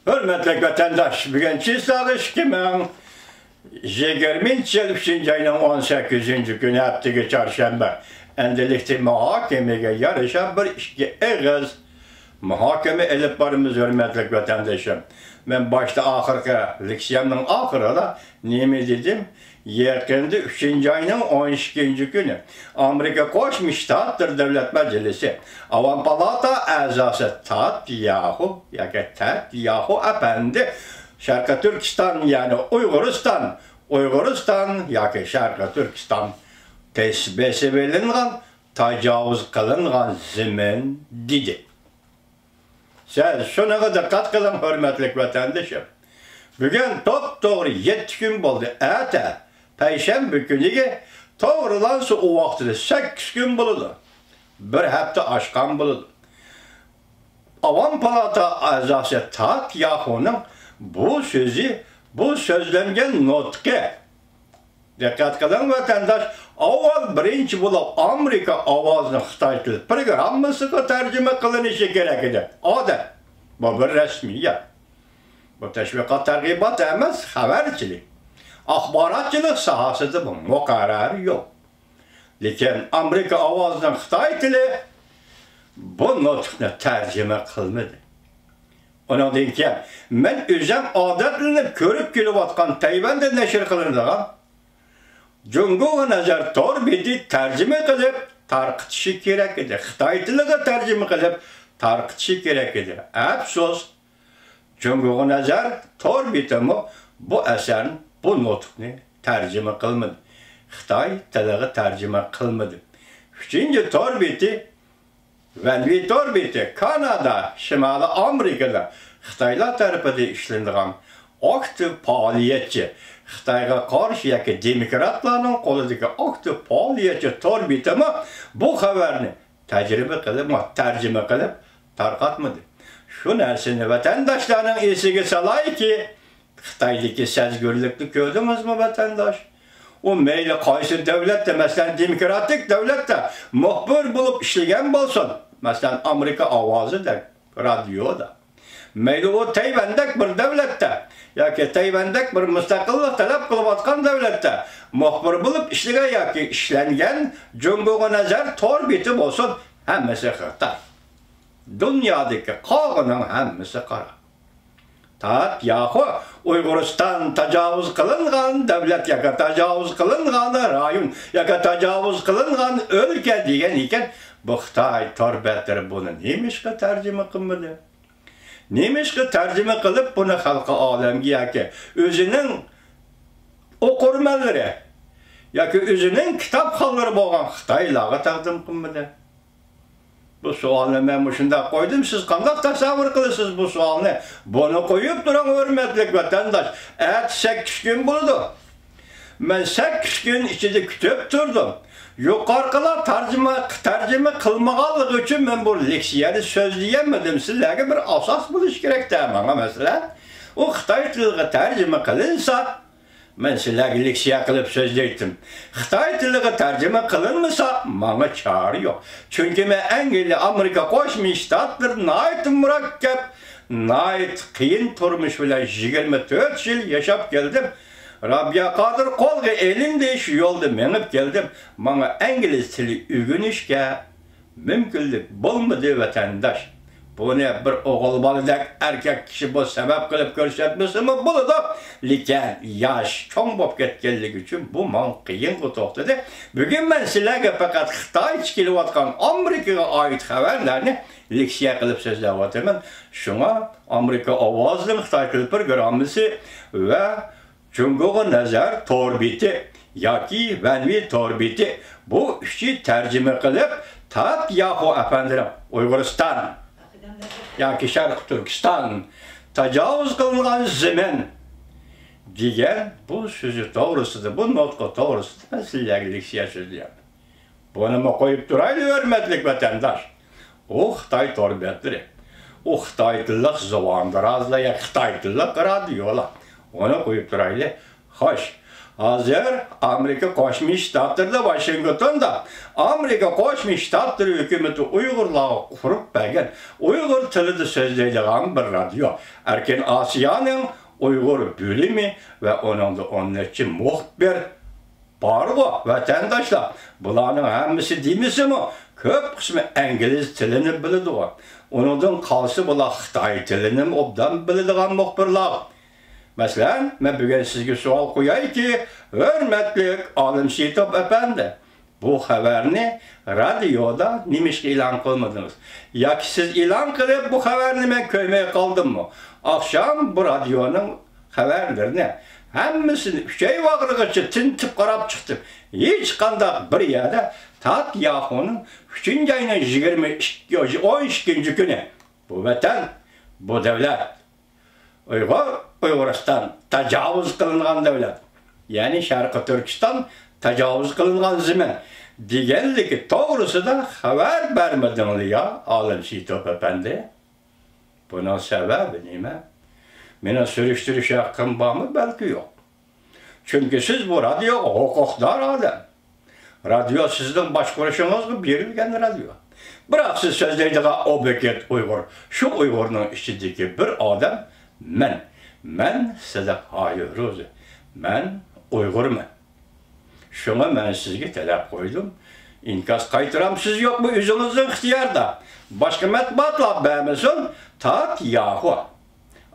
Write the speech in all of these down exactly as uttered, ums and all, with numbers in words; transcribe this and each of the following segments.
ھۆرمەتلىك ۋەتەنداش، بۈگۈن چىسلاغ ئىككى مىڭ يىگىرمىنچى يىل ئۈچىنچى ئاينىڭ ئون سەككىزىنچى كۈنى، ھەپتىگە چارشەنبە. ئەمدىلىكتە مۇھاكىمىگە يارىشا بىر ئىككى ئېغىز مۇھاكىمە ئېلىپ بارىمىز، ھۆرمەتلىك ۋەتەندىشىم. مەن باشتا ئاخىرقى لېكسىيەمنىڭ ئاخىرىدا نېمە دېدىم؟ يېقىندا ئۈچىنچى ئاينىڭ ئون ئىككىنچى كۈنى ئامېرىكا قوشما شتاتلىرى دۆلەت مەجلىسى ئاۋام پالاتا ئەزاسى تات ياخۇ ياكى تەت ياخۇ ئەپەندى شەرقىي تۈركىستان، يەنى ئۇيغۇرىستان، ئۇيغۇرىستان ياكى شەرقىي تۈركىستان بېسىۋېلىنغان، تاجاۋۇز قىلىنغان زېمىن دېدى. سىز شۇنىڭغا دىققەت قىلىڭ، ھۆرمەتلىك ۋەتەندىشىم. بۈگۈن توپتوغرا يەتتە كۈن بولدى. ئەتە، پەيشەنبە كۈنىگە توغرىلانسا، ئۇ ۋاقتىدا سەككىز كۈن بولىدۇ. بىر ھەپتە ئاشقان بولىدۇ. ئاۋام پالاتا ئەزاسى تات ياخۇنىڭ بۇ سۆزى، بۇ سۆزلەنگەن نۇتقى، دىققەت قىلىڭ، ۋەتەنداش، ئاۋۋال بىرىنچى بولۇپ ئامېرىكا ئاۋازىنى خىتاي تىل پروگراممىسىغا تەرجىمە قىلىنىشى كېرەك ئىدى. ئادەت. بۇ بىر رەسمىيەت. بۇ تەشۋىقات، تەرغىبات ئەمەس، خەۋەرچىلىك. ئاخباراتچىلىق ساھەسىدە بۇ مۇقەررەر يول. لېكىن ئامېرىكا ئاۋازىنىڭ خىتاي تىلى بۇ نۇتۇقنى تەرجىمە قىلمىدى. ئۇنىڭدىن كېيىن مەن ئۆزۈم ئادەتلىنىپ كۆرۈپ كېلىۋاتقان تەيۋەندە نەشر قىلىنىدىغان جۇڭگوغا نەزەر تور بېتى تەرجىمە قىلىپ تارقىتىشى كېرەك ئىدى. خىتاي تىلىغا تەرجىمە قىلىپ تارقىتىشى كېرەك ئىدى. ئەپسۇس، جۇڭگوغا نەزەر تور بېتىمۇ بۇ ئەسەرنى، بۇ نۇتۇقنى تەرجىمە قىلمىدى. خىتاي تىلىغا تەرجىمە قىلمىدى. ئۈچىنچى تور بېتى، ۋەنۋى تور بېتى، كانادا، شىمالىي ئامېرىكىدا خىتايلار تەرىپىدىن ئىشلىنىدىغان ئاكتىپ پائالىيەتچى، خىتايغا قارشى ياكى دېموكراتلارنىڭ قولىدىكى ئاكتىپ پائالىيەتچى تور بېتىمۇ بۇ خەۋەرنى تەجرىبە قىلىپ، تەرجىمە قىلىپ تارقاتمىدى. شۇ نەرسىنى ۋەتەنداشلارنىڭ ئېسىگە سالايكى، خىتايدىكى سەزگۈرلۈكنى كۆردىڭىزمۇ، ۋەتەنداش؟ ئۇ مەيلى قايسى دۆلەتتە، مەسىلەن، دېموكراتىك دۆلەتتە مۇخبىر بولۇپ ئىشلىگەن بولسۇن، مەسىلەن، ئامېرىكا ئاۋازىدەك رادىيودا، مەيلى ئۇ تەيۋەندەك بىر دۆلەتتە ياكى تەيۋەندەك بىر مۇستەقىللىق تەلەپ قىلىۋاتقان دۆلەتتە مۇخبىر بولۇپ ئىشلىگەن ياكى ئىشلەنگەن جۇڭگوغا نەزەر تور بېتى بولسۇن، ھەممىسى خىتاي. دۇنيادىكى قالغىنىڭ ھەممىسى قارا. تات ياخۇ ئۇيغۇرىستان تاجاۋۇز قىلىنغان دۆلەت ياكى تاجاۋۇز قىلىنغان رايون ياكى تاجاۋۇز قىلىنغان ئۆلكە دېگەن ئىكەن، بۇ خىتاي تور بەتلىرى بۇنى نېمىشقا تەرجىمە قىلمىدى؟ نېمىشقا تەرجىمە قىلىپ بۇنى خەلقى ئالەمگە ياكى ئۆزىنىڭ ئوقۇرمەنلىرى ياكى ئۆزىنىڭ كىتابخانلىرى بولغان خىتايلارغا تەقدىم قىلمىدى؟ بۇ سوئالنى مەن مۇشۇنداق قويدۇم، سىز قانداق تەسەۋۋۇر قىلىسىز بۇ سوئالنى؟ بۇنى قويۇپ تۇرۇڭ، ھۆرمەتلىك ۋەتەنداش. ئەتە سەككىز كۈن بولىدۇ. مەن سەككىز كۈن ئىچىدە كۈتۈپ تۇردۇم. يۇقىرىقىلار تەرجىمە، تەرجىمە قىلمىغانلىقى ئۈچۈن مەن بۇ لېكسىيەنى سۆزلىيەلمىدىم. سىلەرگە بىر ئاساس بولۇشى كېرەك-تە ماڭا، مەسىلەن. ئۇ خىتاي تىلىغا تەرجىمە قىلىنسا، مەن سىلەرگە لېكسىيە قىلىپ سۆزلەيتتىم. خىتاي تىلىغا تەرجىمە قىلىنمىسا، ماڭا چارە يوق. چۈنكى مەن ئەنگلىيە، ئامېرىكا قوشما شتاتلىرىدا ناھايىتى مۇرەككەپ، ناھايىتى قىيىن تۇرمۇش بىلەن يىگىرمە تۆت يىل ياشاپ كەلدىم. رابىيە قادىر قولغا ئېلىندى، شۇ يولدا مېڭىپ كەلدىم. ماڭا ئىنگلىز تىلى ئۆگىنىشكە مۇمكىنلىك بولمىدى، ۋەتەنداش. بۇنى بىر ئوغۇل بالىدەك ئەركەك كىشى بۇ سەۋەب قىلىپ كۆرسەتمىسىمۇ بولىدۇ. لېكىن ياش چوڭ بولۇپ كەتكەنلىكى ئۈچۈن بۇ ماڭا قىيىنغا توختىدى. بۈگۈن مەن سىلەرگە پەقەت خىتايچە كېلىۋاتقان ئامېرىكىغا ئائىت خەۋەرلەرنى لېكسىيە قىلىپ سۆزلەۋاتىمەن. شۇڭا ئامېرىكا ئاۋازىنىڭ خىتاي تىل پروگراممىسى ۋە جۇڭگوغا نەزەر تور بېتى ياكى ۋەنۋى تور بېتى، بۇ ئۈچى تەرجىمە قىلىپ، تات ياخۇ ئەپەندىنىڭ ئۇيغۇرىستان ياكى شەرقىي تۈركىستان تاجاۋۇز قىلىنغان زېمىن دېگەن بۇ سۆزى توغرىسىدا، بۇ نۇتقى توغرىسىدا مەن سىلەرگە لېكسىيە سۆزلىيەلمەن. بۇنىمۇ قويۇپ تۇرايلى، ھۆرمەتلىك ۋەتەنداش. ئۇ خىتاي تور بەتلىرى، ئۇ خىتاي تىللىق زۇۋاندىرازلار يا خىتاي تىللىق رادىيولار. ئۇنى قويۇپ تۇرايلى. خوش، ھازىر ئامېرىكا قوشما شتاتلىرىدا، ۋاشىنگتوندا ئامېرىكا قوشما شتاتلىرى ھۆكۈمىتى ئۇيغۇرلارغا قۇرۇپ بەرگەن ئۇيغۇر تىلىدا سۆزلەيدىغان بىر رادىيو، ئەركىن ئاسىيانىڭ ئۇيغۇر بۆلۈمى ۋە ئۇنىڭدا ئون نەچچە مۇخبىر بارغۇ، ۋەتەنداشلار. بۇلارنىڭ ھەممىسى دېمىسىمۇ، كۆپ قىسمى ئىنگلىز تىلىنى بىلىدىغۇ. ئۇنىڭدىن قالسا، بۇلار خىتاي تىلىنىمۇ ئوبدان بىلىدىغان مۇخبىرلار. مەسىلەن، مەن بۈگۈن سىزگە سوئال قويايكى، ھۆرمەتلىك ئالىم سېيىتوف ئەپەندى، بۇ خەۋەرنى رادىيودا نېمىشقا ئېلان قىلمىدىڭىز؟ ياكى سىز ئېلان قىلىپ، بۇ خەۋەرنى مەن كۆرمەي قالدىممۇ؟ ئاخشام بۇ رادىيونىڭ خەۋەرلىرىنى ھەممىسىنى ئۈچەي ۋاغرىغىچە تىنتىپ قاراپ چىقتىم. ھېچقانداق بىر يەردە تات ياخۇنىڭ ئۈچىنچى ئاينىڭ يىگىرمە ئىككى، ئون ئىككىنچى كۈنى بۇ ۋەتەن، بۇ دۆلەت، ئۇيغۇر، ئۇيغۇرىستان تاجاۋۇز قىلىنغان دۆلەت، يەنى شەرقىي تۈركىستان تاجاۋۇز قىلىنغان زېمىن دېگەنلىكى توغرىسىدا خەۋەر بەرمىدىڭلار يا، ئالىم سېيىتوف ئەپەندى؟ بۇنىڭ سەۋەبى نېمە؟ مېنىڭ سۈرۈشتۈرۈش ھەققىم بارمۇ؟ بەلكى يوق. چۈنكى سىز بۇ رادىيوغا ھوقۇقدار ئادەم. رادىيو سىزنىڭ باشقۇرۇشىڭىزغا بېرىلگەن رادىيو. بىراق سىز سۆزلەيدىغان ئوبيېكت ئۇيغۇر. شۇ ئۇيغۇرنىڭ ئىچىدىكى بىر ئادەم مەن. مەن سىدىق ھايىروزى. مەن ئۇيغۇرمەن. شۇڭا مەن سىزگە تەلەپ قويدۇم. ئىنكاس قايتۇرامسىز يوقمۇ، ئۆزىڭىزنىڭ ئىختىيارىدا. باشقا مەتبۇئاتلار بەرمىسۇن، تات ياخۇ،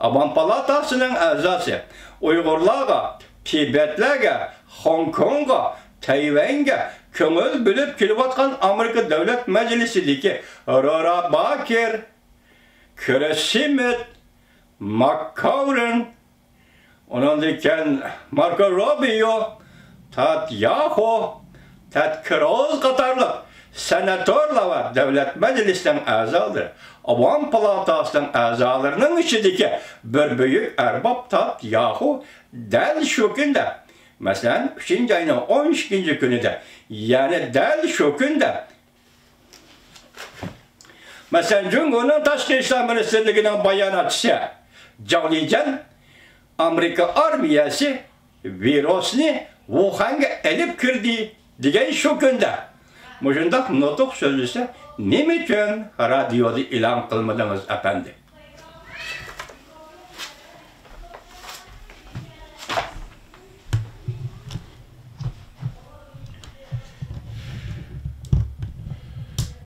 ئاۋام پالاتاسىنىڭ ئەزاسى، ئۇيغۇرلارغا، تىبەتلەرگە، خوڭكوڭغا، تەيۋەنگە كۆڭۈل بۆلۈپ كېلىۋاتقان ئامېرىكا دۆلەت مەجلىسىدىكى رورا باكىر، كرىس سمىت، ماك كاۋرىن، ئۇنىڭدىن كېيىن ماركو روبىيو، تاد ياخۇ، تېد كروز قاتارلىق سېناتورلار ۋە دۆلەت مەجلىسىنىڭ ئەزالىرى، ئاۋام پالاتاسىنىڭ ئەزالىرىنىڭ ئىچىدىكى بىر بۈيۈك ئەرباب تاد ياخۇ دەل شۇ كۈندە، مەسىلەن، ئۈچىنچى ئاينىڭ ئون ئىككىنچى كۈنىدە، يەنى دەل شۇ كۈندە، مەسىلەن، جۇڭگونىڭ تاشقى ئىشلار مىنىستىرلىكىنىڭ باياناتچىسى جاۋ لىجيەن ئامېرىكا ئارمىيەسى ۋىرۇسنى ۋۇخەنگە ئېلىپ كىردى دېگەن شۇ كۈندە مۇشۇنداق نۇتۇق سۆزلىسە، نېمە ئۈچۈن رادىيودا ئېلان قىلمىدىڭىز، ئەپەندى؟